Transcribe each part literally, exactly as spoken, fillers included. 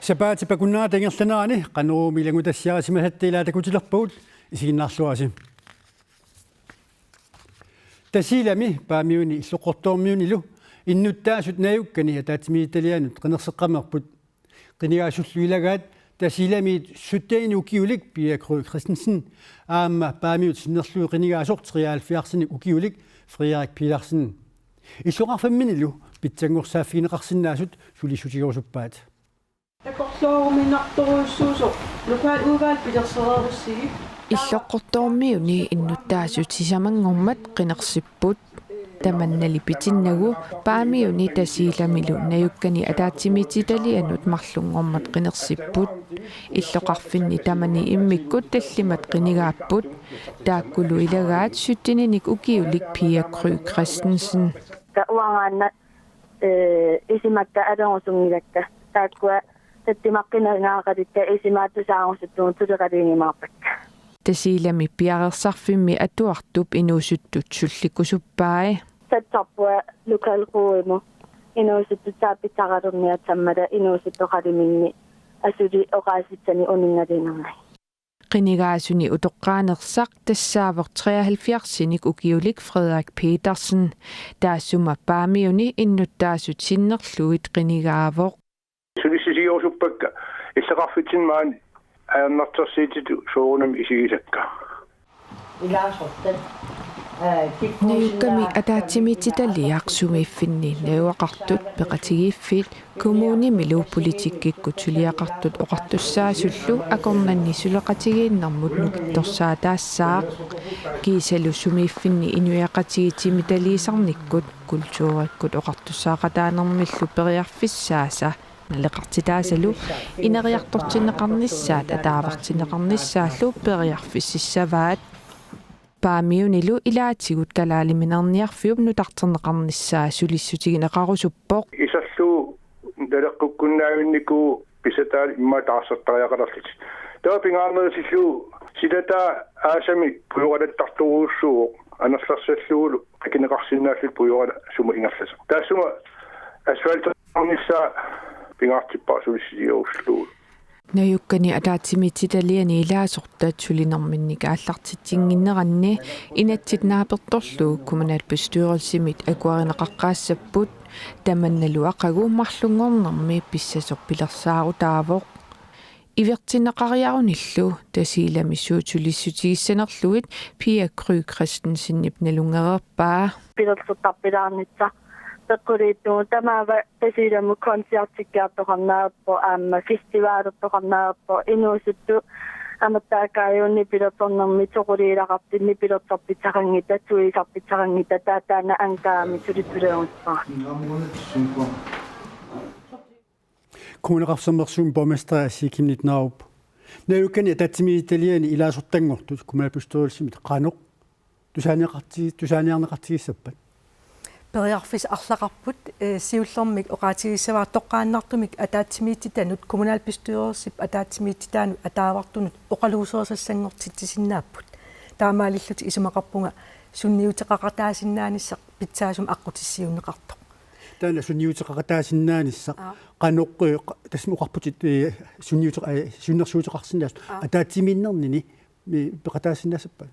Sapaatip akunnerata ingerlanerani Qanoruumi ilanngutassiarisimasatta ilaa takutilerpagut, isiginnaarluarisi. Tasiilami Paamiuni Illoqqortoormiunilu innuttaasut najukkani ataatsimiititalianut qinerseqqameerput. Qinigaasullu ilagaat Tasiilamiit syttenini ukiulik Pia Krøgh Christensen aamma Paamiut sinnerlugit qinigaasoq treoghalvfjerdsinik ukiulik Frederik Petersen. Illoqarfimminilu pitsanngorsaaffigineqarsinnaasut sulissutigerusuppaat. Takorlooruminartorujussuusoq lokaludvalg pilersereerussigit. Illoqqortoormiuni innuttaasut sisamanngormat qinersipput. Tamannali pitinnagu Paamiuni Tasiilamilu najukkani ataatsimiititalianut marlunngormat qinersipput. Illoqarfinni tamani immikkut tallimat qinigaapput. Taakkulu ilagaat sytteninik ukiulik Pia Krøgh Christensen. Ka uangaanna, eh, isumakka alerusunngilakka. Taakkua tattimaqqinagaaqatikka isumaat tusaarusuttugut suleqaliigimaarpakka. Tasiilami piareersarfimmi atuartup inuusuttut sullikkusuppai. Satsarpua lokalrådimut inuusuttut saappisaqalerniassammata inuusuttoqaliminni asuli oqaasissani uninngaliinermi. Qinigaasuni utoqqaanersaq tassaavoq treoghalvfjerdsinik ukiulik Frederik Petersen. Taassuma Paamiuni innuttaasut sinnerlugit qinigaavoq. Sulissutigerusuppakka illoqarfitsinni maani ajornartorsiutitut soorunami isigisakka. Ilaasortat, eh, najukkami ataatsimiititaliaq sumiiffinni najugaqartut peqatigiiffik kommunimilu politikkikkut suliaqartut oqartussaasullu akornanni suleqatigiinnermut nukittorsaataassaaq. Kiisalu sumiiffinni inuiaqatigiit timitaliisarnikkut kulturikkut oqartussaaqataanermillu periarfissaasa naleqartitaasalu ineriartortinneqarnissaat ataavartinneqarnissaallu periarfississavaat. Paamiunilu ilaatigut kalaaliminerniarfiup nutarterneqarnissaa sulissutigineqarusuppoq. Iserlugu naleqqukkunnaavinnikuuvoq pisataat immaqa taarsertariaqalerlutik. Taava pingaarnerisilu silataa aasami pujoralattartorujussuuvoq, anerlersallugu akineqarsinnaallutik pujoralaq sumut ingerlasoq. Taassuma asfalternissaa pingaartippara sulissutigerusutut. Najukkani ataatsimiititaliani ilaasortat sulinerminnik aallartitsinnginneranni inatsit naapertorlugu kommunalbestyrelsimit akuerineqaqqaassapput. Tamannalu aqagu marlunngornermi pissasoq pilersaarutaavoq. Ivertinneqariarunillu Tasiilami suut sulissutigissanerlugit Pia Krøgh Christensenip nalunngereerpaa. Pilersortarpilaarnissaq peqquliittugut, tamaava Tasiilamut koncertikkiartoqarneq aamma festivalertoqarneq, inuusuttut amertaakaajuunni pilersornermi toquliilaqartinni pilersorpissaqanngitsoq, tuisarpissaqanngitsoq, taava taanna ankaami sulittuleruppara. Kommuneqarfik Sermersuumi borgmester Sii Chemnitz Narup. Najukkani ataatsimiititaliani ilaasortanngortut kommunalbestyrelsimit qanoq tusaaniaqartigi-, tusaaniarneqartigissappat? Periarfissat arlaqarput, eh, siullermik oqaatigissavara toqqaannartumik ataatsimiititanut, kommunalbestyrelsip ataatsimiititaanut ataavartunut oqaluuserisassanngortitsisinnaapput. Taamaalillutik isumaqarpunga sunniuteqaqataasinnaanissaq pitsaasumik aqqutissiuunneqartoq. Taanna sunniuteqaqataasinnaanissaq. Aa. Qanoq, eh, qa-, tassami oqarputit, eh, sunniute-, eh, sunnersuuteqarsinnaasut. Aa. Ataatsimiinnernini mi-, peqataasinnaassappat?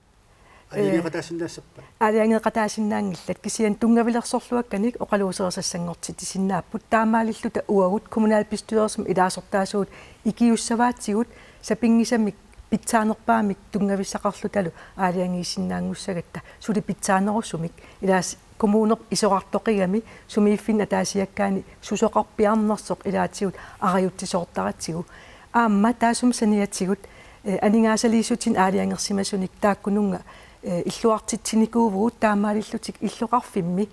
Ee, aalajangeeqataasinnaassappat? Aalajangeeqataasinnaanngillat, kisianni tunngavilersorluakkanik oqaluuserisassanngortitsisinnaapput. Taamaalilluta uagut kommunalbestyrelsimi ilaasortaasugut ikiussavaatigut sapinngisamik pitsaanerpaamik tunngavissaqarlutalu aalajangiisinnaanngussagatta suli pitsaanerusumik, ilaas kommunerput isorartoqigami sumiiffinni ataasiakkaani susoqarpiarnersoq ilaatigut arajutsisoortaratsigu. Aamma taassuma saniatigut, eh, aningaasaliissutinik aalajangersimasunik taakkununnga, eh, illuartitsinikuuvugut, taamaalillutik illoqarfimmi,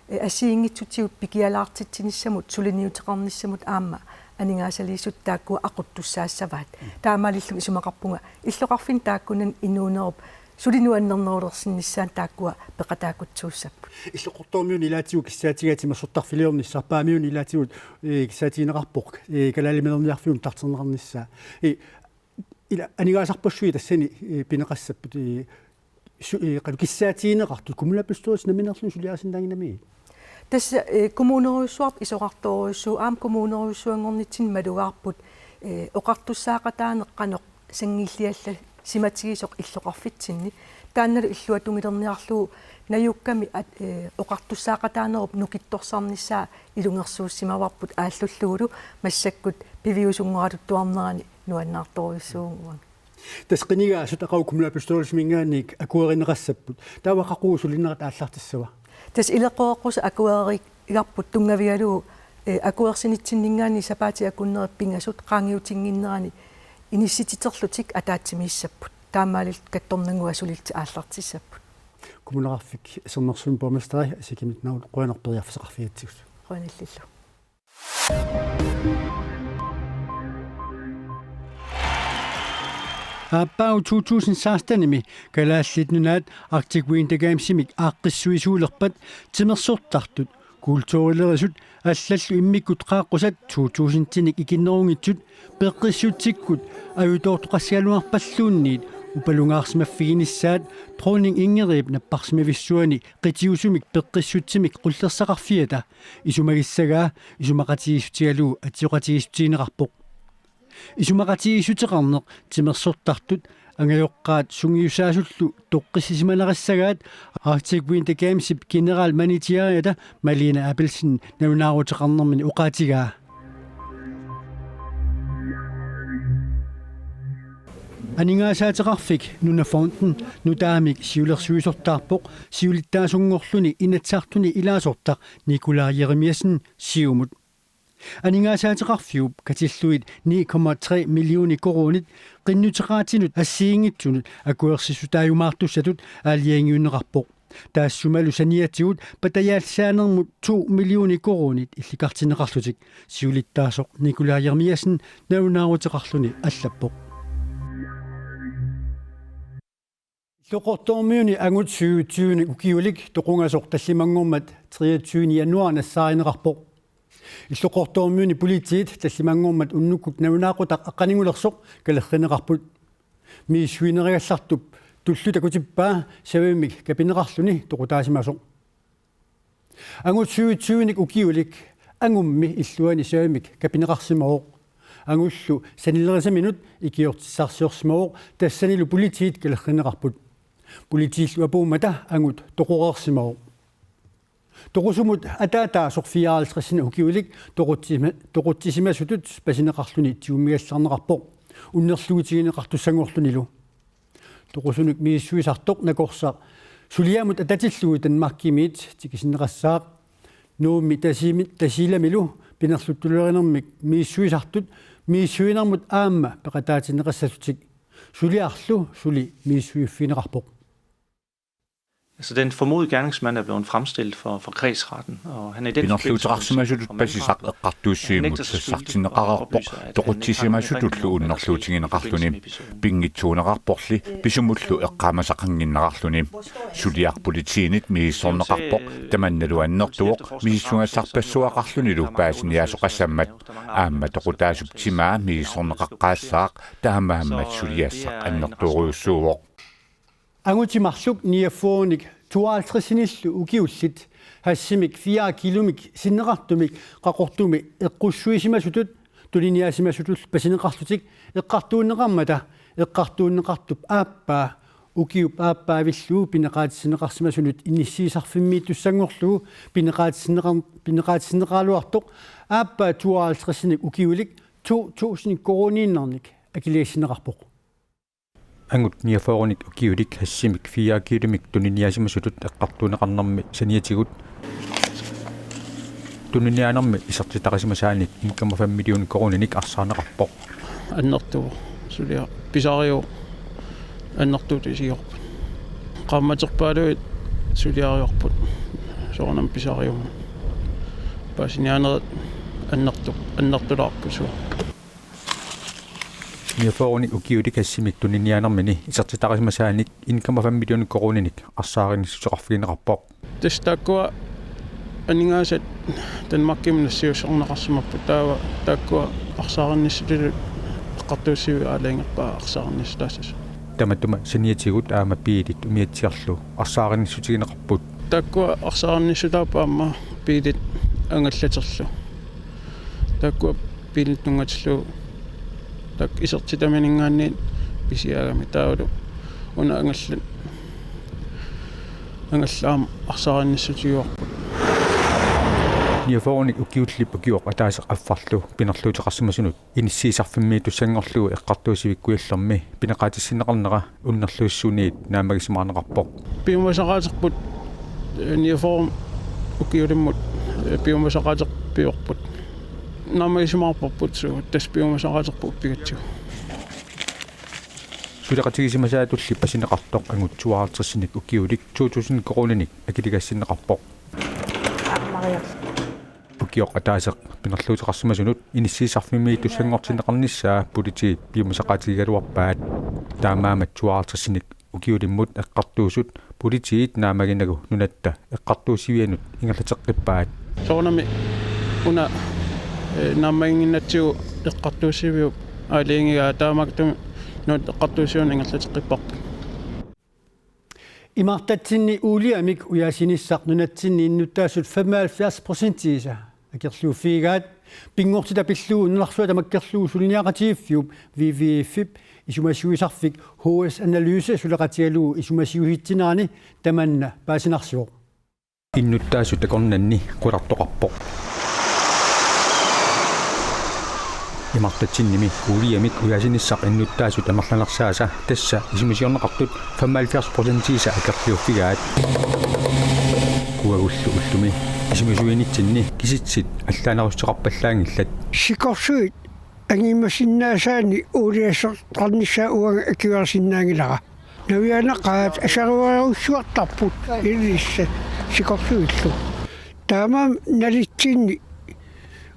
eh, assigiinngitsutigut pikialaartitsinissamut, suliniuteqarnissamut aamma aningaasaliissutit taakkua aquttussaassavaat. Taamaalilluni isumaqarpunga illoqarfinni taakkunani inuunerup suli nuannernerulersinnissaanut taakkua peqataakkutsuussapput. Illoqqortoormiuni ilaatigut kissaatigaa timersortarfiliornissaq, Paamiuni ilaatigut, eh, kissaatigineqarpoq, eh, kalaaliminerniarfiup nutarterneqarnissaa. Eh, ila aningaasarpassuit tassani, eh, pineqassapput, eh, su-, eh, qanoq kissaatigineqartut kommunalbestyrelsi nammineerluni suliarisinnaannginnami? Tassa, eh, kommunerujussuarput isorartorujussuuvoq, aamma kommunerujussuanngornitsinni malugaarput, ee, oqartussaaqataaneq qanoq sanngilliallassimatigisoq illoqarfitsinni. Taannalu illuatungiliorniarlugu najukkami at-, ee, oqartussaaqataanerup nukittorsarnissaa ilungersuussimavarput aallullugulu massakkut piviusunngoratuttuarnerani nuannaartorujussuuvugut. Tassa qinigaasut aqagu kommunalbestyrelsiminngaanniit akuerineqassapput. Taava qaqugu sulinerat aallartissava? Tassa ileqqoreqqusaat akuerigarput tunngavigalugu, ee, akuersinitsinninngaanniit sapaatip akunneri pingasut qaangiutinnginnerani inissititerlutik ataatsimiissapput. Taamaalillutik kattornannguaq sulillutik aallartissapput. Kommuneqarfik Sermersuumi borgmesteri Siki Midtnavl, qujanaq periarfissaqarfigigatsigut. Qujanarlu. Aappaagu to tusind sekstenimi Kalaallit Nunaat Arctic Winter Gamesimik aaqqissuisuulerpat timersortartut kulturilerisut allallu immikkut qaaqqusat to tusindinik ikinnerunngitsut peqqissutsikkut ajutoortoqassagaluarpalluunniit upalungaarsimaffiginissaat Dronning Ingridip napparsimavissuani qitiusumik peqqissutsimik qullersaqarfiata isumagissagaa isumaqatigiissutigalugu atsioqatigiissutigineqarpoq. Isumaqatigiissuteqarneq timersortartut angajoqqaat sungiusaasullu toqqissisimanarissagaat Arctic Winter Gamesip generalmanageriata Malene Abelsen nalunaaruteqarnermini oqaatigaa. Aningaasaateqarfik Nunafonden nutaamik siulersuisortaarpoq siulittaasunngorluni Inatsisartuni ilaasortaq Nikolaj Jeremiassen Siumut. Aningaasaateqarfiup katillugit ni komma tre millioner koruunit qinnuteqaatinut assigiinngitsunut akuersissutaajumaartussatut aalajangiunneqarpoq. Taassumalu saniatigut patajaallisaanermut to millioner koruunit illikartinneqarlutik siulittaasoq Nikolaj Jeremiassen nalunaaruteqarluni allappoq. Illoqqortoormiuni angut syvogtyvenik ukiulik toqungasoq tallimanngormat treogtyvende januar nassaarineqarpoq. Illoqqortoormiuni politiit tallimanngormat unnukkut nalunaaqutaq aqqaningulersoq kalerrinneqarput. Misissuinerigallartup tullut takutippaa savimik kapineqarluni toqutaasimasoq. Angut syvogtyvenik ukiulik angummi illuani savimik kapineqarsimavoq. Angullu sanilerisaminut ikiortissarsiorsimavoq, tassanilu politiit kalerrinneqarput. Politiillu apuummata angut toqoreersimavoq. Toqusumut ataataasoq fireoghalvtredsinik ukiulik toqutsisima-, toqutsisimasutut pasineqarluni tigummigallarneqarpoq, unnerluutigineqartussanngorlunilu. Toqusunik misissuisartoq nakorsaq suliamut atatillugu Danmarkimiit tikisinneqassaaq. Nuummi Tasiimi-, Tasiilamilu pinerluttulerinermik misissuisartut misissuinermut aamma peqataatinneqassasutik. Suliarlu suli misissuiffigineqarpoq. Altså, den formodede gerningsmand er blevet fremstillet for, for kredsretten, og han er i den forbindelse Pinerluuteqarsimasutut pasisaq eqqartuussivimmut sassartinneqareerpoq toqutsisimasutullu unnerluutigineqarluni. Pinngitsuuneqarporli pisumullu eqqaamasaqannginnerarluni. Suliaq politiinit misissorneqarpoq, tamannalu annertuvoq misissugassarpassuaqarlunilu paasiniaasoqassammat. Aamma toqutaasup timaa misissorneqaqqaassaaq, taamaammat suliassaq annertoorujussuuvoq. Angutit marluk niogfyrrenik tooghalvtredsinillu ukiullit hashimik fire kilomik sinneqartumik Qaqortumi eqqussuisimasutut tuniniaasimasutullu pasineqarlutik eqqartuunneqarmata eqqartuunneqartup aappaa ukiup aappaavillugu pineqaatissinneqarsimasunut inissiisarfimmiittussanngorlugu pineqaatissinneqar-, pineqaatissinneqaraluartoq aappaa tooghalvtredsinik ukiulik to tusind koruuniinnarnik akiligassinneqarpoq. Angut niogfyrrenik ukiulik hashimik fire kilomik tuniniaasimasutut eqqartuunneqarnermi saniatigut tuniniaanermi isertitaqarsimasaanik en komma fem million koruuninik arsaarneqarpoq. Annertuvoq suliaq pisariuvoq annertuutigisorput. Qaammaterpaaluit suliariarput soorunami pisariummata. Paasiniaanerit annertu-, annertulaarput suut. Niogfyrrenik ukiulik hashimik tuniniaanermini isertitaqarsimasaanik en komma fem million koruuninik arsaarinnissuteqarfigineqarpoq. Tassa taakkua aningaasat Danmarkimi nassiussorneqarsimapput, taava taakkua arsaarinnissutillu eqqartuussiviit aalajangerpaat arsaarinnissuteqarsimassasut. Tamatuma saniatigut aamma biilit umiatsiarlu arsaarinnissiutigineqarput. Taakkua arsaarinnissuteqarput aamma biilit angallaterlu. Taakkua biilit tunngatillu Taakku isertitamininngaanniit pisiaramik taavalu una angallat, angallat aamma arsaarinnissutigivarput. Niogfyrrenik ukiullip ukioq ataaseq affarlu pinerluuteqarsimasunut inissiisarfimmiittussanngorlugu eqqartuussivikkut illermi pineqaatissinneqarnera unnerluissuuniit naammagisimaarneqarpoq. Piumasaqaaterput, eh, niogfyrre ukiulimmut, eh, piumasaqaaterpivorput. Naammagisimaarparput, suu, tassa piumasaqaaterput uppigatsigu. Suleqatigisimasaatulli pasineqartoq angut tooghalvtredsinik ukiulik to tusind koruuninik akiligassinneqarpoq. Ukioq ataaseq pinerluuteqarsimasunut inissiisarfimmiittussanngortinneqarnissaa politiit piumasaqaatigigaluarpaat. Taamaammat tooghalvtredsinik ukiulimmut eqqartuusut politiit naammaginagu nunatta eqqartuussivianut ingerlateqqippaat. Soorunami una, eh, naammaginnginnatsigu eqqartuussiviup aalajangigaa, taamaattumik nunatta eqqartuussivianut ingerlateqqipparput. Imartatsinni uuliamik ujaasinissaq nunatsinni innuttaasut femoghalvfjerds procentiisa akerliuffigigaat, pinngortitaq pillugu nunarsuaq tamakkerlugu suliniaqatigiiffiup, WWF-ip, isumasiuisarfik H S Analyse suleqatigalugu isumasiuisitsinerani tamanna paasinarsivoq. Innuttaasut akornanni qulartoqarpoq. Imartatsinnimi uuliamik ujaasinissaq innuttaasut amerlanersaasa tassa isumasiorneqartut femoghalvfjerds procentiisa akerliuffigaat. Uagullu ullumi isumasiuinitsinni kisitsit allaanerussuteqarpallaanngillat. Sikorsuit angimmasinnaasaanik uuliasortoqarnissaa uanga akuerisinnaanngilara. Navianaqaat asaruarujussuartarput ililissat sikorsuillu. Taamaammat nalitsinni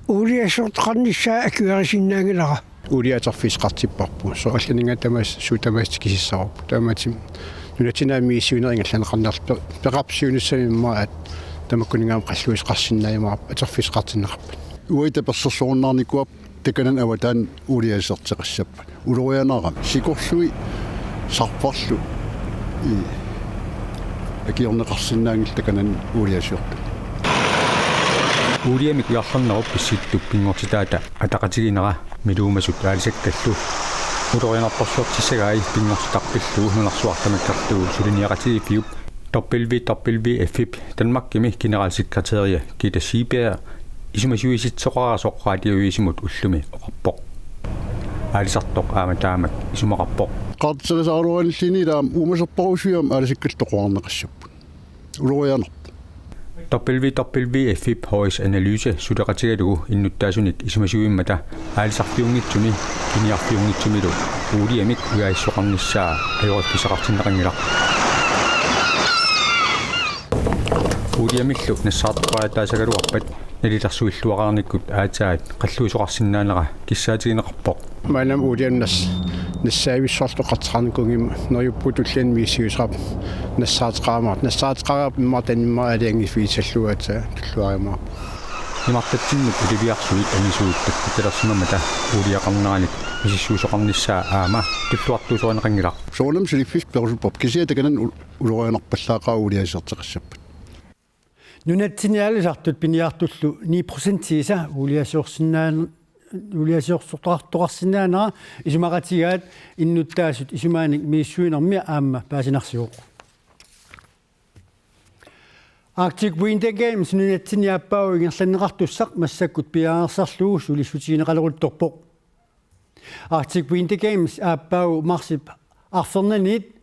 uuliasortoqarnissaa akuerisinnaanngilara. Uulia atorfissaqartipparput. Soorlu allanninngaanniit tamaasa suut tamaasa kisissavarput. Taamaattumik nunatsinni misissuineq ingerlanneqarnerlu pe-, peqarpoq siunissami immaqa, at tamakkuninnga aamma qalluisoqarsinnaajumaarput, atorfissaqartinneqarpat. Uagut tapersersorunnaarnikuuarput takanani avataani uuliasorteqassappat. Ulorianarami. Sikorsui sarparlu. Ii. Akiorneqarsinnaanngillat takanani uuliasiortut. Uuliamik ujarlernerup Pissuttup pinngortitaata ataqatigiinnera miluumasut aalisakkallu ulorianartorsiortissagai pinngortitaq pillugu nunarsuaq tamakkerlugu suliniaqatigiiffiup, WWF-ip, Danmarkimi generalsekretæria Gitte Seeberg isumasiuisitsisoqarasoq radioavisimut ullumi oqarpoq. Aalisartoq aamma taamak isumaqarpoq. Qaartitserisaaraluarluni ilaa uumasorparusuit aamma aalisakkallu toqorarneqassapput. Ulorianarpoq. WWF-ip H S Analyse suleqatigalugu innuttaasunik isumasiuimmata aalisarfiunngitsuni piniarfiunngitsumilu uuliamik ujaasissoqarnissaa ajoriffissaqartinneqanngilaq. Uuliamillu nassaartoqaataasagaluarpat nalilersuilluaqarnikkut aatsaat qalluisoqarsinnaanera kissaatigineqarpoq. Maannamut uuliamut nas-, nassaavissorlu oqartoqarnikuunngimmat neriuppunga tulliani misissuisaqarpoq nassaartoqarmat. Nassaartoqarmat immaqa taanna immaqa aalajangiiffigissallugu aatsaat tulluariumaarpoq. Imartatsinnut uliviarsuit angisuut takkuttalersimammata uuliaqarneranik misissuisoqarnissaa aamma tulluartuusorineqanngilaq. Soorunami suliffissaq perusupparput kisianni takanani u-, ulorianarpallaaqaaq uuliasorteqassappat. Nunatsinni aalisartut piniartullu ni procentiisa uuliasiorsinnaan-, uuliasiorsortoqartoqarsinnaanera isumaqatigaat innuttaasut isumaanik misissuinermi aamma paasinarsivoq. Arctic Winter Games nunatsinni aappaavoq ingerlanneqartussaq massakkut piareersarlugu sulissutigineqaleruttorpoq. Arctic Winter Games aappaavoq marsip arfernaniit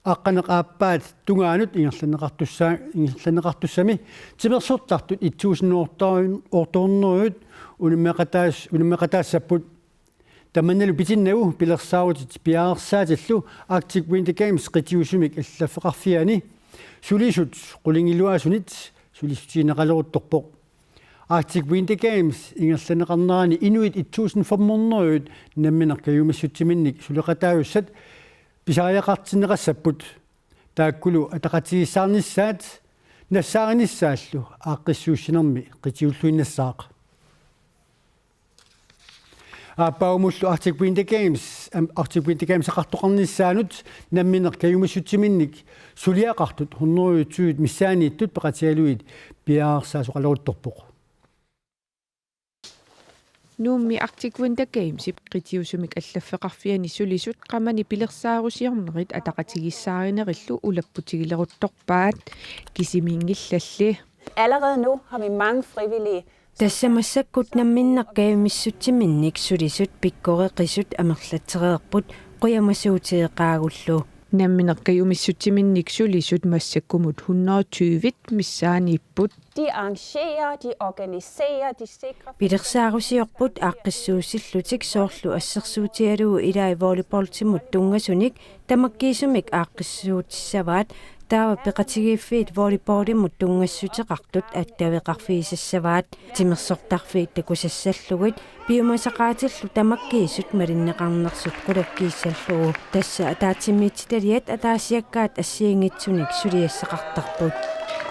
aqqaneq-aappaat tungaanut ingerlanneqartussa-, ingerlanneqartussami timersortartut et tusind otte hundrede unammeqataas-, unammeqataassapput. Tamannalu pitinnagu pilersaarutit piareersaatillu Arctic Winter Games qitiusumik allaffeqarfiani sulisut qulingiluaasunit sulissutigineqaleruttorpoq. Arctic Winter Games ingerlanneqarnerani inuit et tusind fem hundrede nammineq kajumissutsiminnik suleqataajussat pisariaqartinneqassapput. Taakkulu ataqatigiissaarnissaat nassaarinissaallu aaqqissuussinermi qitiulluinnassaaq. Aappaagumullu Arctic Winter Games, am-, Arctic Winter Games-eqartoqarnissaanut nammineq kajumissutsiminnik suliaqartut hundrede tyve missaanniittut peqatigalugit piareersaasoqaleruttorpoq. Nuummi Arctic Winter Gamesip qitiusumik allaffeqarfiani sulisut qamani pilersaarusiornerit ataqatigiissaarinerillu ulapputigileruttorpaat, kisimiinngillalli. Allerede nu har vi mange frivillige. Tassa massakkut namminneq kajumissutsiminnik sulisut pikkoreqisut amerlatsereerput qujamasuuteqaagullu. Namminneq kajumissutsiminnik sulisut massakkumut hundrede og tyve missaaniipput. De arrangerer, de organiserer, de sikrer. Pilersaarusiorput aaqqissuussillutik, soorlu assersuutigalugu ilai volleyballtimut tunngasunik tamakkiisumik aaqqissuutissavaat, taava peqatigiiffiit volleyballimut tunngassuteqartut attaveqarfigisassavaat, timersortarfiit takusassallugit piumasaqaatillu tamakkiisut malinneqarnersut qulakkiissallugu. Tassa ataatsimiititaliat ataasiakkaat assigiinngitsunik suliassaqartarput.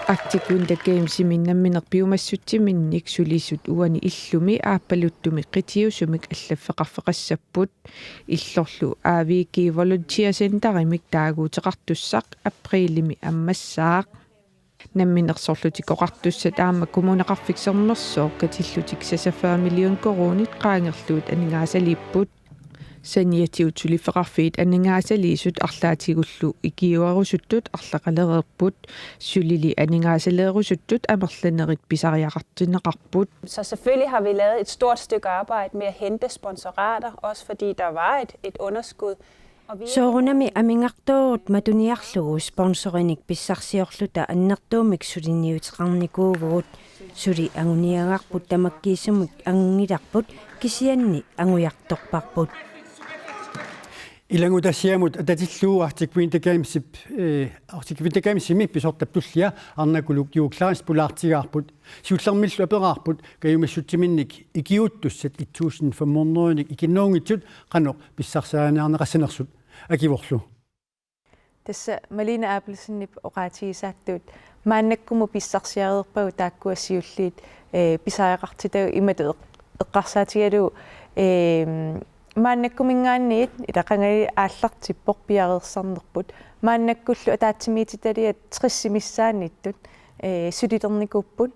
Arctic Winter Gamesimi namminneq piumassutsiminnik sulisut uani illumi aappaluttumi qitiusumik allaffeqarfeqassapput. Illorlu A V G Volunteer Centerimik taaguuteqartussaq aprilimi ammassaaq. Namminneq sorlutik oqartussat aamma Kommuneqarfik Sermersooq katillutik seksogfyrre million koruunit qaangerlugit aningaasaliipput. Saniatigut suliffeqarfiit aningaasaliisut arlaatigullu ikiuerusuttut arlaqalereerput. Sulili aningaasaleerusuttut amerlanerit pisariaqartinneqarput. Så selvfølgelig har vi lavet et stort stykke arbejde med at hente sponsorater, også fordi der var et, et underskud. Og vi Soorunami amigartoorut matuniarlugu sponsorinik pissarsiorluta annertuumik suliniuteqarnikuuvugut. Suli anguniagarput tamakkiisumik angilarput, kisianni angujartorparput. Ilannguttassiamut atatillugu Arctic Winter Gamesip, eh, Arctic Winter Gamesimi pisortap tullia Arnakuluk Juul Kleist pulaartigaarput. Siullermillu aperaarput kajumissutsiminnik ikiuuttussat et tusind fem hundrede-nik ikinnerunngitsut qanoq pissarsiariniarneqassanersut. Akivorlu. Tassa Malene Abelsenip oqaatigisaattut maannakkumut pissarsiareerpagut taakkua siulliit, eh, pisariaqartitagut imatut eq-, eqqarsaatigalugu, eh, maannakkuminngaanniit ilaqangali aallartippoq piareersarnerput. Maannakkullu ataatsimiititaliat tressit missaanniittut, eh, sulilernikuupput.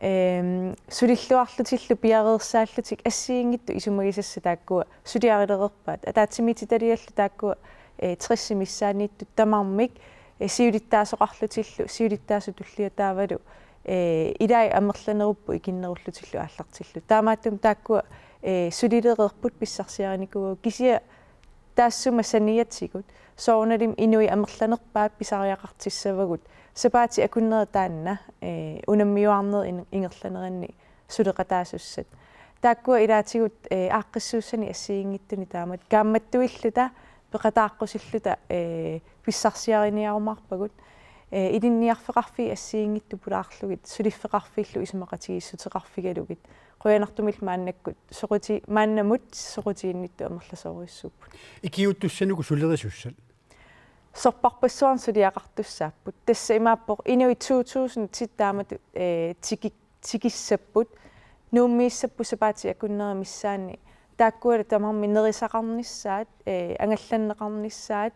Ehm, sulilluarlutillu piareersaallutik assigiinngitsut isumagisassat taakkua suliarilereerpaat. Ataatsimiititaliallu taakkua, eh, tressit missaanniittut tamarmik, eh, siulittaasoqarlutillu, siulittaasup tullia taavalu, eh, ilai amerlanerupput ikinnerullutillu aallartillutik. Taamaattumik taakkua, eh, sulilereerput pissarsiarinikuuagut, kisianni taassuma saniatigut soorunalimi inuit amerlanerpaat pisariaqartissavagut sapaatit akunneri taanna, eh, unammiuaarnerit in-, ingerlaneranni suleqataasussat. Taakkua ilaatigut, eh, aaqqissuussanik assigiinngitsunik taamatut kaammattuilluta peqataaqqusilluta, eh, pissarsiariniarumaarpagut. Eh, ilinniarfeqarfiit assigiinngitsut pulaarlugit suliffeqarfiillu isumaqatigiissuteqarfigalugit. Qujanartumillu maannakkut soquti-, maannamut soqutiginnittut amerlasoorujussuupput. Ikiuuttussanik uku sulerisussat? Sorpassuarnik suliaqartussaapput. Tassa imaappoq inuit to tusind taamatut, eh, tiki-, tikissapput. Nuummiissapput sapaatit akunneri missaanni. Taakkualu tamarmik nerisaqarnissaat, eh, angallanneqarnissaat,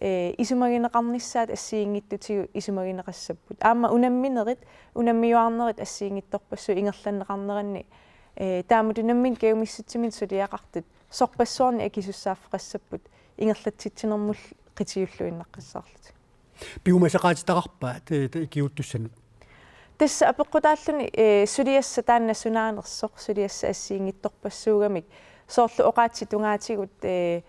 eh, isumagineqarnissaat assigiinngitsutigut isumagineqassapput. Aamma unamminerit, unammiuaarnerit assigiinngitsorpassuit ingerlanneqarneranni, eh, taamatut namminneq kajumissutsiminnik suliaqartut sorpassuarnik akisussaaffeqassapput ingerlatsitsinermullu qitiulluinnaqqissaarlutik. Piumasaqaatitaqarpa ta-, ta-, ikiuuttussanut? Tassa apeqqutaalluni, eh, suliassaq taanna sunaanersoq, suliassaq assigiinngitsorpassuugamik. Soorlu oqaatsit tungaatigut, eh,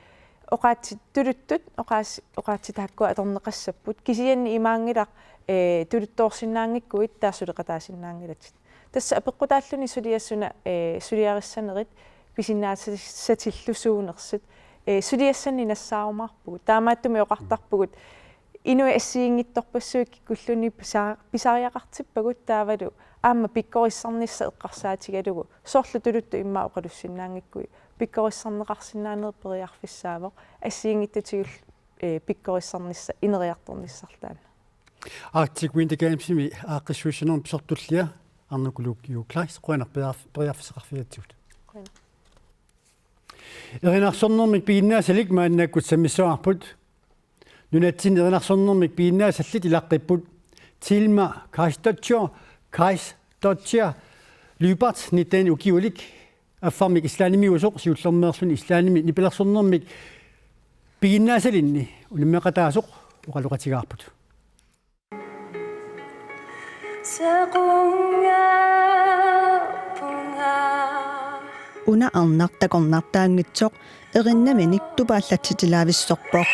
oqaatsit tuluttut, oqaas-, oqaatsit taakkua atorneqassapput. Kisianni imaanngilaq, eh, tuluttoorsinnaanngikkuit taava suleqataasinnaanngilatit. Tassa apeqqutaalluni suliassaq una, eh, suliarissanerit pisinnaasassatillu suunersut, eh, suliassannik nassaarumaarpugut. Taamaattumik oqartarpugut inuit assigiinngitsorpassuit kikkulluunniit pisa-, pisariaqartippagut taavalu aamma pikkorissarnissaq eqqarsaatigalugu soorlu tuluttut immaqa oqalussinnaanngikkuit pikkorissarneqarsinnaaneq periarfissaavoq assigiinngitsutigullu, eh, pikkorissarnissaq ineriartornissarlu taanna. Arctic Winter Gamesimi aaqqissuussinermi pisortullia Arnakuluk Juul Kleist, qujanaq periarf-, periarfissaqarfigigatsigut. Qujanaq. Erinarsornermik piginnaasalik maannakkut sammissavarput. Nunatsinni erinarsornermik piginnaasallit ilaqqipput. Tilma Kaisdottir, Kaisdottir Lyberth nitten ukiulik Affarmik Islandimiusoq siullermeerluni Islandimi nipilersornermik piginnaasalinni unammeqataasoq oqaloqatigaarput. Una arnaq takornartaanngitsoq erinnaminik tupaallatsitilavissorpoq.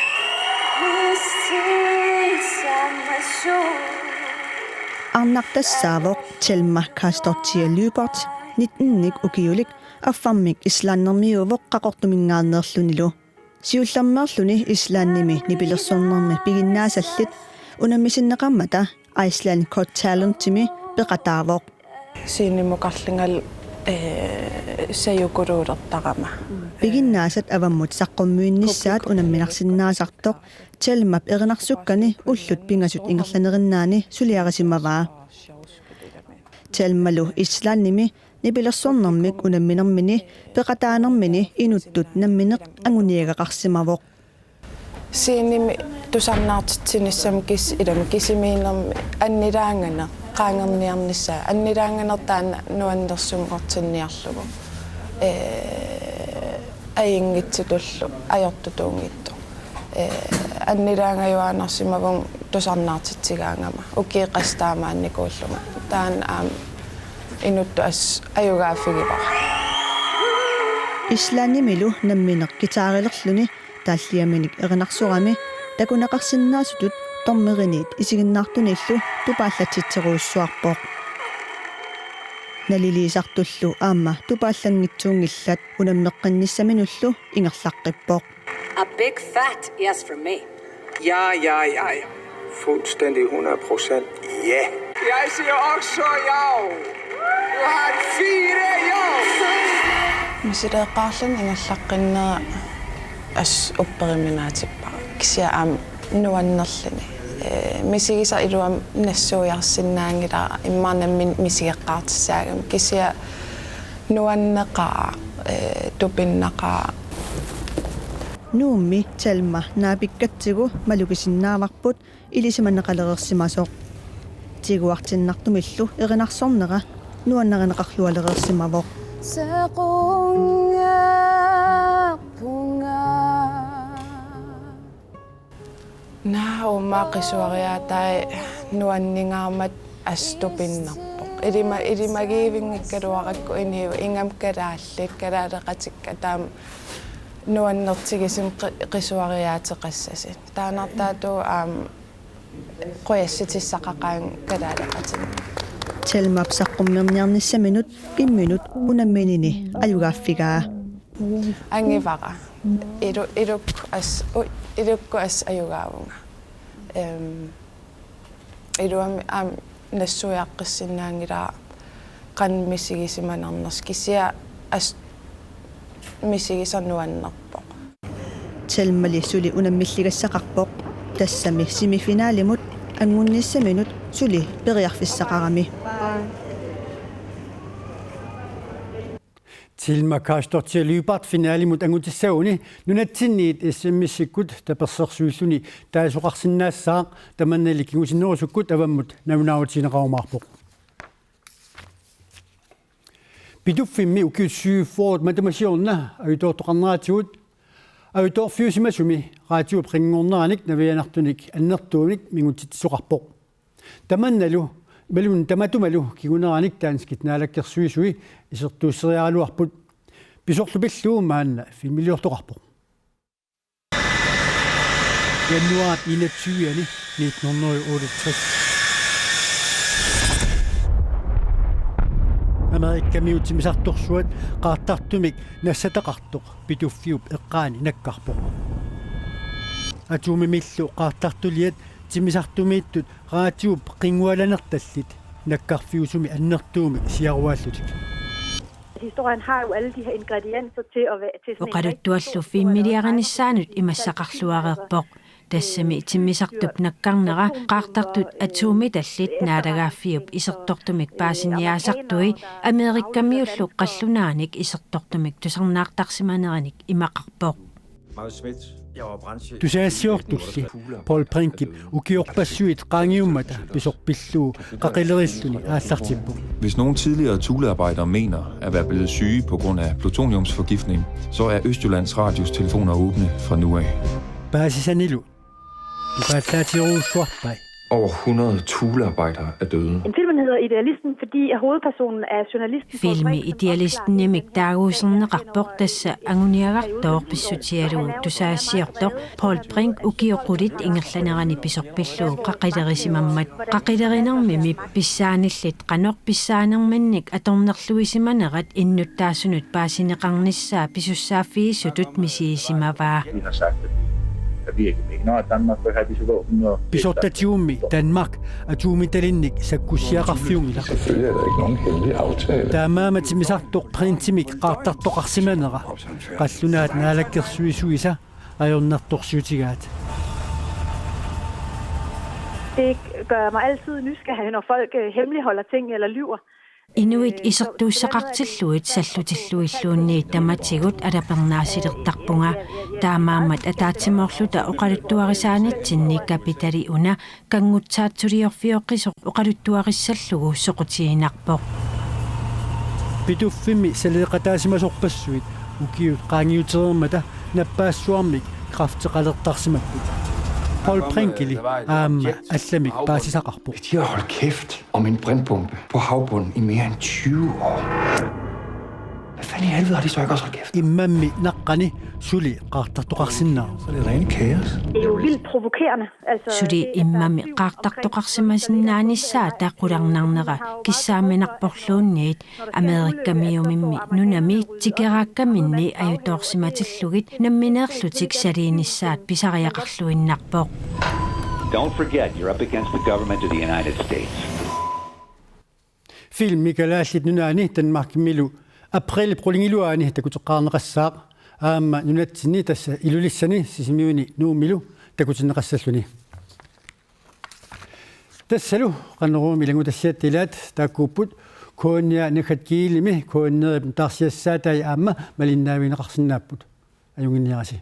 Arnaq tassaavoq Thelma Kajsdóttir Lyberth, nittenik ukiulik, affarmik islandermiuuvoq Qaqortuminngaanneerlunilu. Siullermeerluni Islandimi nipilersornermi piginnaasallit unammisinneqarmata Iceland Got Talentimi peqataavoq. Scenemukarlungalu, eh, sajukuluulertarama. Piginnaasat avammut saqqummiunnissaat unamminarsinnaasartoq Thelmap erinarsukkani ullut pingasut ingerlanerinnaani suliarisimavaa. Thelmalu Islandimi nipilersornermik unamminermini peqataanermini inuttut nammineq anguniagaqarsimavoq. Scenemi tusarnaartitsinissamut kis-, ilami kisimiinnermi annilaanganeq, qaangerniarnissaa, annilaanganeq taanna nuannersunngortinniarlugu. Ee, ajunngitsutullu, ajortutuunngitsoq. Ee, annilaangajuaannarsimavunga tusarnaartitsigaangama, ukiut qassit taamaannikuullunga. Taanna aamma inuttut assut ajugaaffigivara. Islandimilu nammineq guitarilerluni taalliaminik erinarsorami takuneqarsinnaasutut dommeriniit isiginnaartuniillu tupaallatsitserujussuarpoq. Naliliisartullu aamma tupaallanngitsuunngillat unammeqqinnissaminullu ingerlaqqippoq. A big fat yes from me. Ja, ja, ja, ja. Fuldstændig hundrede procent ja. Jeg siger også ja. Du har en fin idé, ja. Misileeqqaarluni ingerlaqqinnera assut upperiminaatsippara. Kisianni aamma nuannerluni. Ee, misigisara iluamik nassuiarsinnaanngilara immaqa nammineq misigeqqaartissaagami. Kisianni nuanneqaaq, ee, tupinnaqaaq. Nuummi Thelma naapikkatsigu malugisinnaavarput ilisimaneqalereersimasoq. Tiguartinnartumillu erinarsornera nuannarineqarlualereersimavoq. Naa, uummaa qisuariaatai nuanningaarmat assut tupinnarpoq. Ilima-, ilimagivinngikkaluarakku inuit ingammik kalaallit, kalaaleqatikka taama nuannertigisumik qi-, qisuariaateqassasut. Taannartaatut aamma qujassutissaqaqaanga kalaaleqatinik. Thelmap saqqummerniarnissaminut imminut unamminini ajugaaffigaa. Angivara. Ilu-, iluk as-, u-, ilukkut assut ajugaavunga. Em, iluamik aamma nassuiaqqissinnaanngilara qanoq misigisimanernersoq, kisianni assut misigisaq nuannerpoq. Thelmali suli unammilligassaqarpoq. Tassami semifinalimut anngunnissaminut suli periarfissaqarami. Thelma Kajsdóttir Lyberth finalimut anngutissaguni nunatsinniit S M S-ikkut tapersersuilluni taasoqarsinnaassaaq, tamannali kingusinnerusukkut avammut nalunaarutigineqarumaarpoq. Pituffimmi ukiut syvogfyrre matuma siorna ajutoortoqarneratigut ajutoorfiusimasumi raatiup qinngorneranik navianartunik annertuumik mingutsitsisoqarpoq. Tamannalu, imaluunniit tamatumalu kinguneranik danskit naalakkersuisui isertuusseriaraluarput. Pisorlu pillugu maanna filmiliortoqarpoq. Januar enogtyve-ani nitten hundrede og otteogtres. Amerikamiut timmisartorsuat qaartartumik nassataqartoq Pituffiup eqqaani nakkarpoq. Atomimillu qaartartuliat timmisartumiittut raatiup qinngualanertallit nakkarfiusumi annertuumik siaruaallutik. Historien har jo alle de her ingredienser til at være til sådan en rigtig Oqaluttuallu filmiliarinissaanut imassaqarluareerpoq. Tassami timmisartup nakkarnera qaartartut atomitallit naalagaaffiup isertortumik paasiniaasartui Amerikamiullu qallunaanik isertortumik tusarnaartarsimanerinik imaqarpoq. Magnus Schmidt, Tusagassiortulli Paul Brinkip ukiorpassuit qaangiummata pisoq pillugu qaqileriilluni aallartippoq. Hvis nogen tidligere Thulearbejder mener at være blevet syge på grund af plutoniumsforgiftning, så er Østjyllands Radios telefoner åbne fra nu af. Paasisanilu tupaatlaatiorujussuarpai. Over hundrede Thulearbejdere er døde. En film hedder Idealisten, fordi at hovedpersonen er journalisten. Filmi Idealistinimik taaguuserneqarpoq, tassa anguniagartooq pissutigalugu tusagassiortoq Paul Brink ukioq qulit ingerlanerani pisoq pillugu qaqilerisimammat. Qaqilerinermimi pissaanillit qanoq pissaanerminnik atornerluisimanerat innuttaasunut paasineqarnissaa pisussaaffigisutut misigisimavaa. Vi har sagt, at vi, at vi ikke mener, at Danmark bør have disse våben. Og Pisortatigummi Danmark atuumitalinnik sakkussiaqarfiunngilaq. Selvfølgelig er der ikke nogen hemmelig aftale. Taamaammat timmisartoq Brintimik qaartartoqarsimanera qallunaat naalakkersuisuisa ajornartorsiutigaat. Det gør mig altid nysgerrig, når folk øh, hemmeligholder ting eller lyver. Inuit isertuussaqartillugit sallutillugilluunniit tamatigut alapernaasilertarpunga. Taamaammat ataatsimoorluta oqaluttuarisaanitsinni kapitali una kanngutsaatsuliorfioqqisoq oqaluttuarissallugu soqutiginarpoq. Pituffimmi saleeqataasimasorpassuit ukiut qaangiutereermata nappaassuarmik kræfteqalertarsimapput. Paul Brinkili aamma allamik paasisaqarpoq. De har holdt kæft om en brintbombe på havbunden i mere end tyve år. Hvad fanden i helvede har de så ikke også holdt kæft? Immammi naqqani suli qaartartoqarsinnaavoq. Så er det rene kaos. Det er jo vildt provokerende. Altså, Suli immami qaartartoqarsimasinnaanissaata qularnarnera kissaaminarporluunniit Amerikamiumimmi nunami tikeraakkaminni ajutoorsimatillugit nammineerlutik saliinissaat pisariaqarluinnarpoq. Don't forget, you're up against the government of the United States. Filmi Kalaallit Nunaanni Danmarkimilu aprilip qulingiluaani takuteqqaarneqassaaq, aamma nunatsinni, tassa Ilulissani, Sisimiuni Nuummilu takutinneqassalluni. Tassalu Qanoruumi ilanngutassiat ilaat taakkuupput. K N R naggat gl-imi K N R-ip nutaarsiassaatai aamma malinnaavigineqarsinnaapput. Ajunnginniarisi.